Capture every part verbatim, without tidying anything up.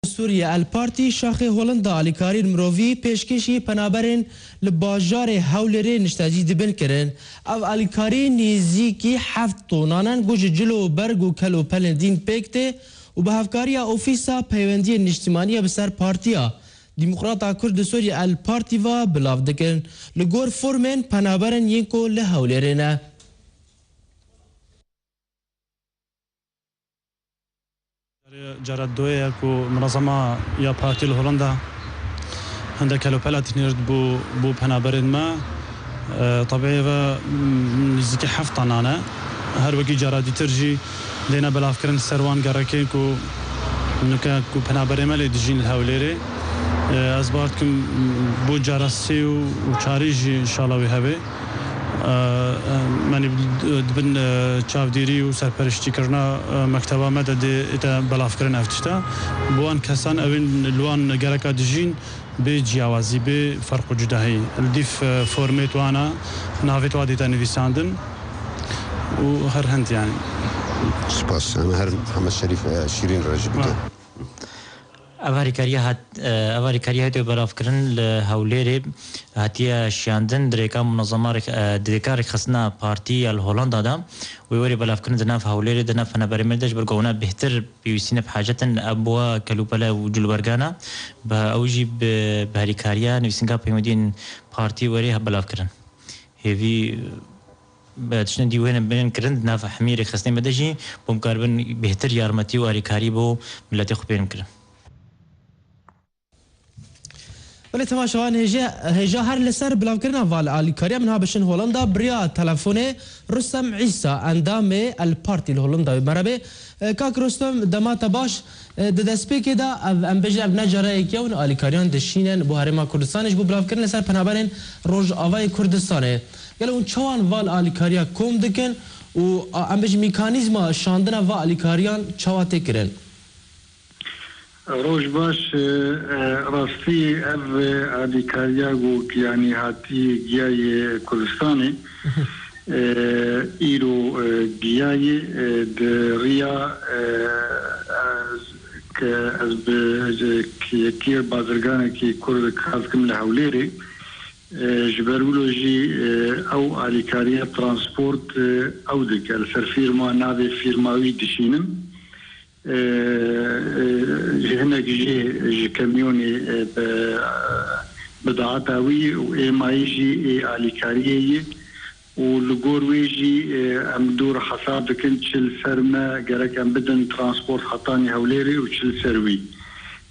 Sûriye El Partî şaxê Holanda alîkariyên mirovî pêşkêşî penaberên li bajarê Hewlêrê niştecî dibin kirin. Ev alîkarî nêzîkî heft tonan in ku ji cil û berg û kel û pelên dîn pêk tê û bi hevkariya Ofîsa Peywendiyên Niştimaniyê bi ser Partiya Demokrata Kurd li Sûriye El Partî ve bilav dikin. Li gor formên penaberên yên ku li Hewlêrê ne. Cara doyê ye ku minezema ya partî li Holanda hindek kelopela dinêrt bo bo penaberên me. E, tebî ve, m, nêzîkî heft tanan e. Her wekî cara dîtir jî dêne belavkirin ser wan gerekên ku nuke ku penaberê me lê dijîn li Hewlêrê. E, ez bawer dikim bo cara sê û û çarî jî înşallah wê hebe. E, e, me nî dibin, e, çavdêrî û serperiştîkirina, e, mekteba me de dê ête belavkirin ev tişte. Bi wan kesan ew ên li wan gereka dijîn bê ciyawazî, bê ferq û cudahî. Li dîf, e, formêt wana, navêt wa dête nivîsandin û her hind yani. Spas. Em her Mihemed Şerîf, e, Şîrîn re jî bikin. Ev harîkariya hat, ev harîkariya hatiye belavkirin li Hewlêrê hatiye şiyandin di rêka munezema rêk-, e, di rêka rêkxistina partî ya li Holanda de wê werê belavkirin di nav Hewlêrê, di nav penaberê me de ji ber ku ewna bêhtir pêwîstî ne bi hacet in, ev bi we kelûpele û cilwergana bi ew jî bi, bi harîkariya nivîsînga peywendiyên partî werê belavkirin. Hêvî Bi tiştên dî wêne bên kirin di nav hemî rêxistinê me de jî bo em karibin bêhtir yarmetî û alîkarî bo miletê xwe bên kirin. Belê temaşevan hêje, hêja her li ser bilavkirina val alîkariya min ha bişin Holanda bi riya telefonê Rustem Îsa endamê El Partî li Holanda wê me re bê. E, Kak Rustem dema te baş. E, di destpêkê de ev, em bêjin ev ne cara yekê ye hûn alîkariyan dişînin bo Herêma Kurdistanê ji bo bilavkirin li ser penaberên Rojavayê Kurdistanê. Gelo hûn çawan val alîkariya kom dikin û, a, em bêjin mîkanîzma şandina va alîkariyan çawa tê kirin? Roj baş, e, e, rastî ev, e, alîkariya ku yanî hatî giyayê Kurdistanê, e, îro, e, giyayê, e, di riya, e, ez, ke ez bi, e, yekî bazirganekî Kurd kar dikim li Hewlêrê. E, ji ber wilo jî, e, ew alîkariya transport, e, ew dike. Li ser fîrma, navê fîrma wî dişînim. E, e, ji hinek jê ji kamyonê, e, bi, bidaeta wî û êmayî jî ê alîkariyê yê û li gor wê jî, e, em dûr hesab dikin çi li ser me gerek em bidin transport hetanî Hewlêrê û çi li ser wî.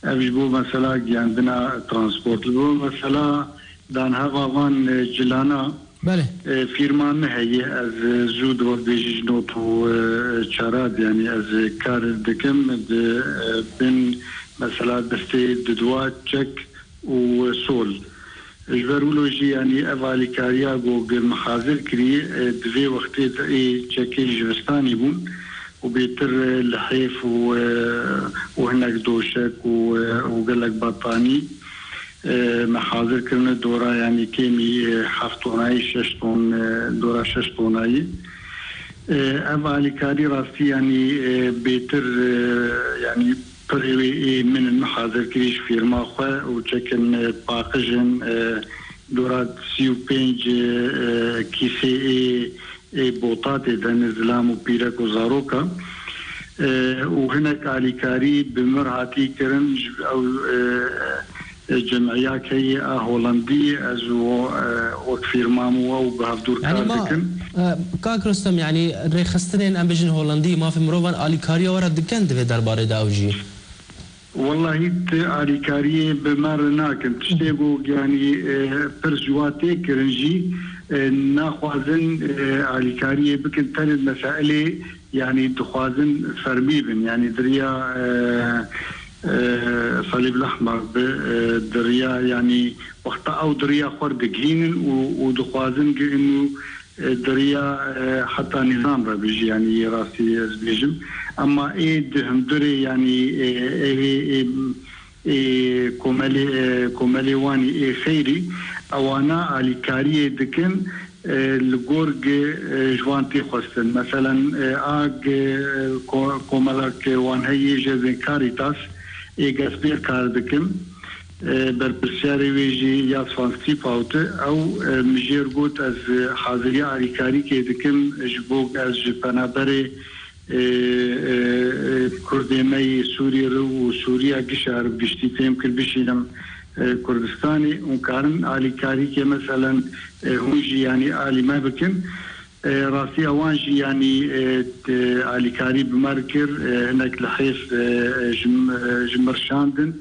Ev ji bo mesela giyandina transport. Li bo mesela danheva van, e, cilana, Belê. E, fîrma min heye, ez, e, zû di we bêjî ji not û, e, çara de, yanî ez, e, kar dikim di, e, bin mesela destê didwa çek û sol. Ji ber wilo jî, yanî ev alîkariya ku min hazir kirî, e, di vê wextê de ê çekê jivistanî bûn û bêtir, e, lihêf û, e, û hinek doşek û, e, û gelek batanî. E, me hazir kirine dora, yanî kêmî, e, heft tonayî, şeş ton, e, dora şeş tonayî. E, ev alîkarî rastî, yanî, e, bêtir, e, yanî pirê wê ê min in, me hazir kirî ji fîrma xwe û çekin, e, paqij in, e, dora sî û pênc, e, kîsê ê ê botatê de ne zilam û pîrek û zaroka, e, û hinek alîkarî bi mir hatî kirin ji ew, e, e, cemiyake yê a Holandî, ez û, e, wek fîrmam û ew bi hevdûr kar dikin. E, Kak Rustem, yanî rêxistinên em bêjin Holandî, mafê mirovan alîkariya we re dikin di vê derbarê de ew jî? Wellahî ti alîkariyê bi me re nakin. Tiştê ku yanî, e, pirs ji wa tê kirin jî, e, naxwazin, e, alîkariyê bikin. Tenê meselê yanî dixwazin fermî bin. Yanî di riya, e, e, Salîb Lehmer bi, e, di riya yanî wexta ew di riya xwe digihînin û, û dixwazin ki inu e, di riya, e, heta nîzam re bijî, yanî yê rastî ez bêjim. Ema ê di hundirê, yanî, e, ê, ê, ê, ê komelê, e, komelê wanî ê xeyrî, ewana alîkariyê dikin, e, li gor gi, e, ji wan tê xwestin. Meselen, e, a gi, e, ko-, komelek wan heye jêzên Caritas, ê gesbêr kar dikim. E, berpirsiyarê wê jî Yas van Stiphout e. Ew, e, min jêr got, ez, e, haziriya alîkarîkê dikim ji bo ez ji penaberê, e, e, e, Kurdê me yê Sûrî re û Sûriya gişa re bi giştî fêm kir bişînim, e, Kurdistanê û karin alîkarîkê meselen, e, hûn jî yanî alî me bikin. E, rastiya wan jî yanî, e, t-, alîkarî bi me re kir, e, hinek li hêf, e, e, ji, e, ji mir şandin.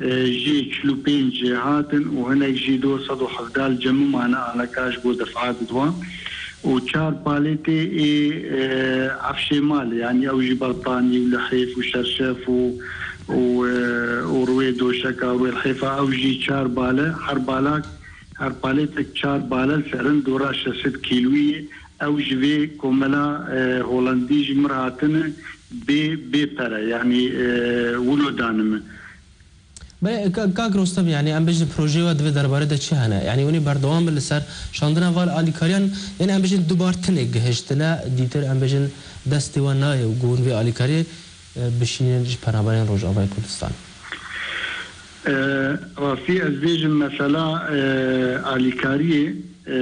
E, jî çil û pênc hatin û hinek jî du sed û hevdeh li cem min mane aleka ji bo defa didwan. Û çar palêtê ê, e, efşê malê, yanî ew jî bertanî û lihêf û şerşef û, û, e, û rûyê doşeka, rûyê lihêfa, ew jî çar bale, her balak, her palêtek çar bale li ser in, dora şeş sed kîloyî ye. Ew ji vê komela, e, Holandî ji mir hatine bê, bê pere, yanî, e, wilo danime. Belê, ka-, kak Rostem, yanî em bêjin projeyê we di vê derbarê de çi hene? Yanî hûn ê berdewam bin li ser şandina van alîkariyan, yanî em bêjin dubar tinê gihiştine, dîtir em bêjin destê we nayê û ku hûn vê alîkariyê, e, bişînin ji penaberên Rojavayê Kurdistan? E, rastî ez bêjim mesela, e, alîkariyê, e,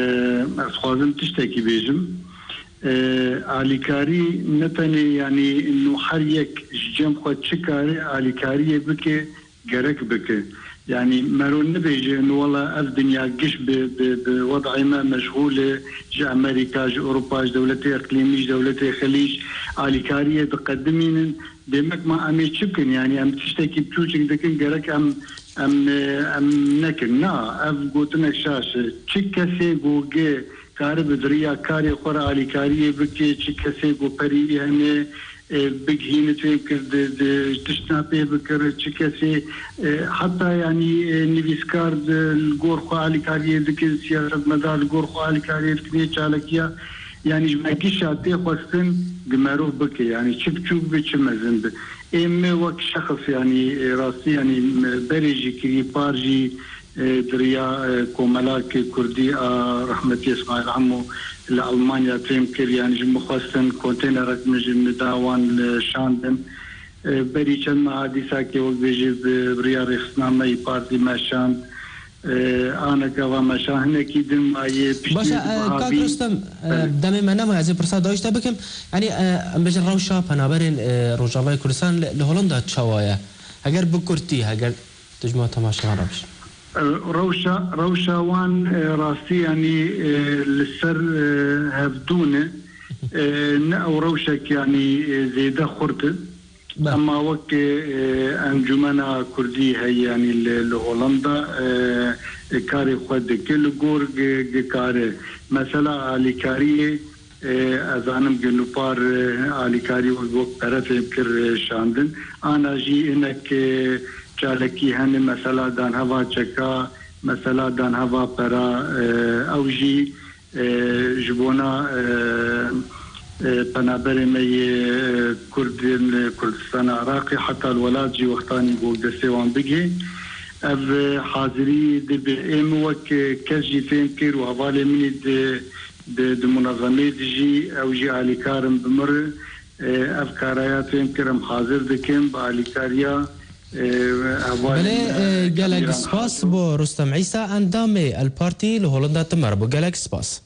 ez dixwazim tiştekî bêjim. E, alîkarî ne tenê yanî nû her yek ji cem xwe çi kare alîkariyê bike, gerek bike. Yanî mero nibêje, nu wela ev dinya giş bi, bi, bi wed'ê me meşxûl e, ji Amerîka, ji Ewropa, ji dewletê iqlîmî, ji dewletê Xelîc alîkariyê diqedimînin. Demek ma em ê çi bikin? Yanî em tiştekî biçûçik dikin, gerek em, em, em nekin. Na, ev gotinek şaş e. Çi kesê ku gi karibe di riya karê xwe re alîkariyê bike, çi kesê ku perî hene, e, bigihîne, fêm kir, di, di, tiştna pê bikir, çi kesê, e, heta yanî, e, nivîskar di, li gor xwe alîkariyê dikin, siyasetmedar li gor xwe alîkariyê dikin, yê çalakiya, yanî ji me gişa tê xwestin, gi merov bike, yanî çi biçûk be, çi mezin be. Ê me wek şexs, yanî, e, rastî, yanî, me berê jî kirî, par jî, e, di riya, e, komelak Kurdî a rehmetî Îsmaîl Emo li Almanya fêm kir, yanî ji min xwestin konteynerek min ji min da wan, e, şandin. E, berî çend meha dîsakê wek bêjî bi, bi riya rêxistina me yî partî me şand. E, aneka va me şand hinekî din mayê piştî. Baş e, e, kak Rostem, e, belê, demê me nemaye, ez ê pirsa dayîş te bikim. Yanî, e, em bêjin rewşa penaberên, e, Rojavayê Kurdistan li, li Holanda çawa ye? Heger bi kurtî, heger Tu ji me temaşevan re bişî. E, rewşa, rewşa wan, e, rastî, yanî, e, li ser, e, hevdû ne. E, ne ew rewşek, yanî, e, zêde xurt e. Be. Ema wek, e, Encûmena Kurdî heye, yanî li, li Holanda, e, e, karê xwe dike, li gor gi-, gi kare. Mesela alîkariyê, E, ez zanim ginûpar, e, alîkarî û wek pere fêm kir, e, şandin. Ana jî hinek, e, çalakî hene, mesela dan heva çeka, mesela dan heva pera, e, ew jî, e, ji bona, e, e, penaberê me yê, e, Kurd yên, e, Kurdistana Iraqê heta li welat jî wextanî ku destê wan bigihê. Ev, e, hazirî dibe. Ê min wek, e, kes jî fêm kir û hevalê min î di Di, di munezemê de jî ew jî alîkar in bi mir. E, ev karaya fêm kir em hazir dikin bi alîkariya, e, hevalên Belê, me, e, gelek Îran spas hazir. Bo Rustem Îsa, endamê El Partî li Holanda, tu me re bû. Gelek spas.